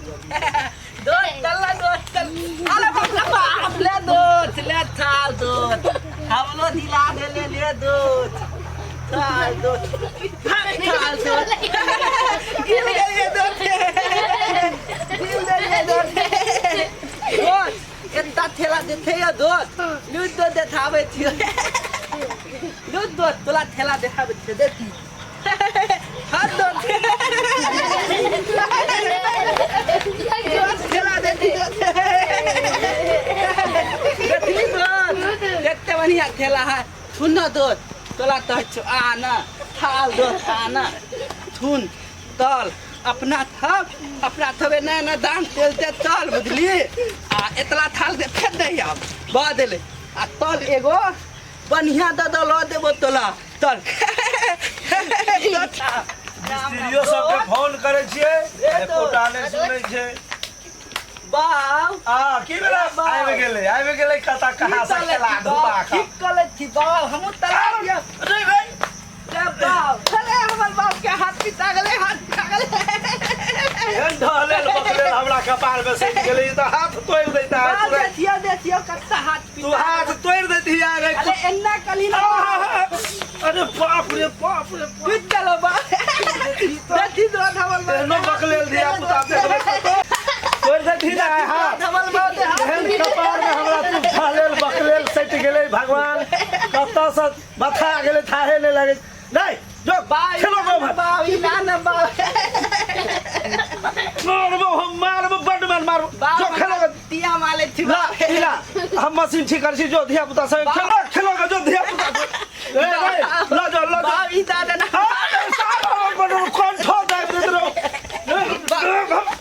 दोस्त चल दोस्त चल। अरे बाप रे बाप, ले दोस्त, ले थाल दोस्त, हमरो दिला दे, ले ले दोस्त, थाल दोस्त, थाल दोस्त, गिर गेलियै दोस्त, गिर गेलियै दोस्त। दोस्त एत्ता ठेला देथे या दोस्त, लूट दो देखाबै छियो, लूट दोस्त, तोला ठेला देखाबै छियो, देखी हाथ दोस्त, दोस्त ठेला देखी, देखली दोस्त, देखते बढ़िया ठेला है। थुन न दोस्त, तोला कहै छियो आ न थाल दोस्त, आ न थुन तल अपना थब, अपना थबे ना ना दाम तेल ते तल बुझली। आ एतला थाल दे फेर दे आब बा देले आ तल एगो बढ़िया द द ल देबो तोला तल। मिस्त्रियो सबके फोन करै छियै, एकोटा नहि सुनै छै। बाउ आ की भेलै? बाउ। आबि गेलै, आबि गेलै कतऽ कहाँ से खेला धुपा कऽ। ठीक कऽ छी बाउ, हमहूँ तला दिअ। रे रे रे बाउ, अरे हमर बाप के हाथ पिता गेलै, हाथ पिता गेलै। एहन ढहलेल बकलेल हमरा कपार में सटि गेलै, ई तऽ हाथ तोड़ि दैता है बाउ पूरा। देखियौ, देखियौ कत्ता हाथ तू पिता। हाथ तोड़ि दैती यार। अरे एन्ना कली ना। अरे बाप रे बाप रे बाप। टूट गेलो बाप। देखी दो हमर बाप। एहनो बकलेल धिया पुता देखबै कतौ। तोड़ि दैती ना हाथ। हमर बाप के हाथ। एहन कपार में हमरा तू ढहलेल बकलेल सटि गेलै भगवान, कतऽ से बथा गेलै थाहे नहि लगै। नहि जो बाउ खेलो गो भाई। बाउ ई ना ना बाउ। मारबो हम, मारबो बड मन मारबो। बाउ जो खेलो गो। टिया माले छी ला बाउ। ई ला हम मशीन ठीक कर छी, जो धिया पुता सब खेलो खेलो गो, जो धिया पुता सब। ए रे ल जो ल जो। बाउ ई दादा ना। अरे साला बड कंठो दाबि देत रहो।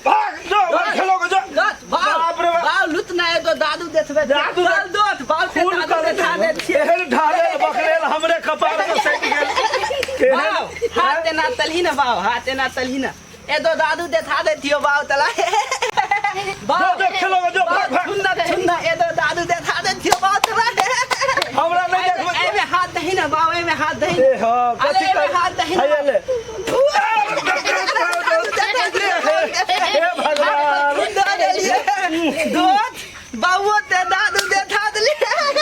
भाग जो खेलो गो जो। दोस्त बाउ। बाप रे बाप। बाउ लुत ना एगो दादू देखबे। दादू चल दोस्त बाउ से खून दादू कर देखा दे छियै। एहन ढालेल बकलेल हमरे कपार पर सटि गेल। केहन बाउ हाथ एना तलही ना बाउ, हाथ एना तलही ना, एगो दादू देखा देतियो बाउ तला। बाउ जो जो खेलो गो जो, भाग भाग। सुन ना, सुन ना, एगो दादू देखा देतियो बाउ तला। हमरा नहि देखबै। एमे हाथ दही ना बाउ, एमे हाथ दही। ए हाँ, अरे कथी एमे कर हाथ दही ना। हैया ले। हे भगवान। दोस्त बाबू ते दादू देखा देली। भाग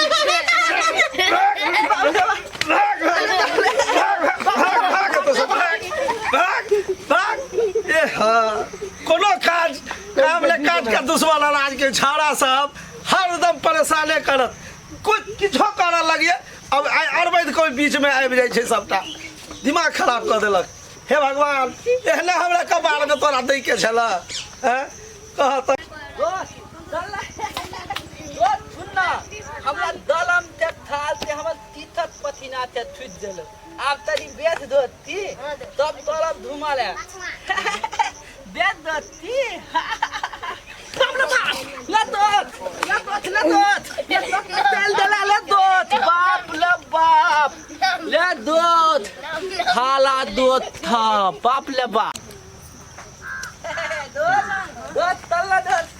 भाग भाग भाग एतऽ भाग भाग भाग। ए हाँ, कोनो काज काम ले काज के दुश्मन अनाज के छाड़ा सब हरदम परेशाने करत। कोइ किछो करऽ लगिए अब आइ अरबैद कोइ बीच में आबि जाइ छै, सबटा दिमाग खराब कऽ देलक। हे भगवान, एहने हमरा कपार में तोरा दै के छलऽ हैं? कह तऽ। दोस्त चल ना। दोस्त सुन ना, हमरा दलम ते थाल ते हमर तीथक पसीना ते छुटि गेल। आब तनी बेच दोस्ती तब तोरा धुमल है। बेच दोस्ती। बाप रे बाप, ले दोस्त, ले दोस्त, ले दोस्त, तेल देला, ले दोस्त, बाप ले बाप, ले दोस्त, खाला दोस्त था, बाप ले बाप। दोस्त, दोस्त, चल ना दोस्त।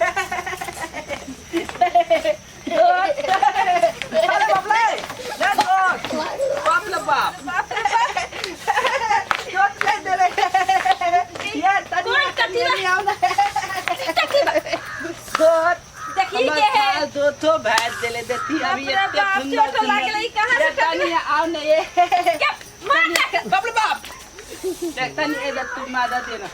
दोस्त, अरे बाप ले, ले दोस्त, बाप ले बाप। दोस्त ले दे रे। ये तनी कोन कथी तनी आओ ना। दोस्त, देखी हमर के है। थाल दोस्तो भैंस देले देती अभी बाप रे एते बाप, सुंदर चोट लागलै, सुंदर। कहाँ से ये तनी आओ ना ये। के मार बाप रे बाप। देख तनी ए तू मादा देना।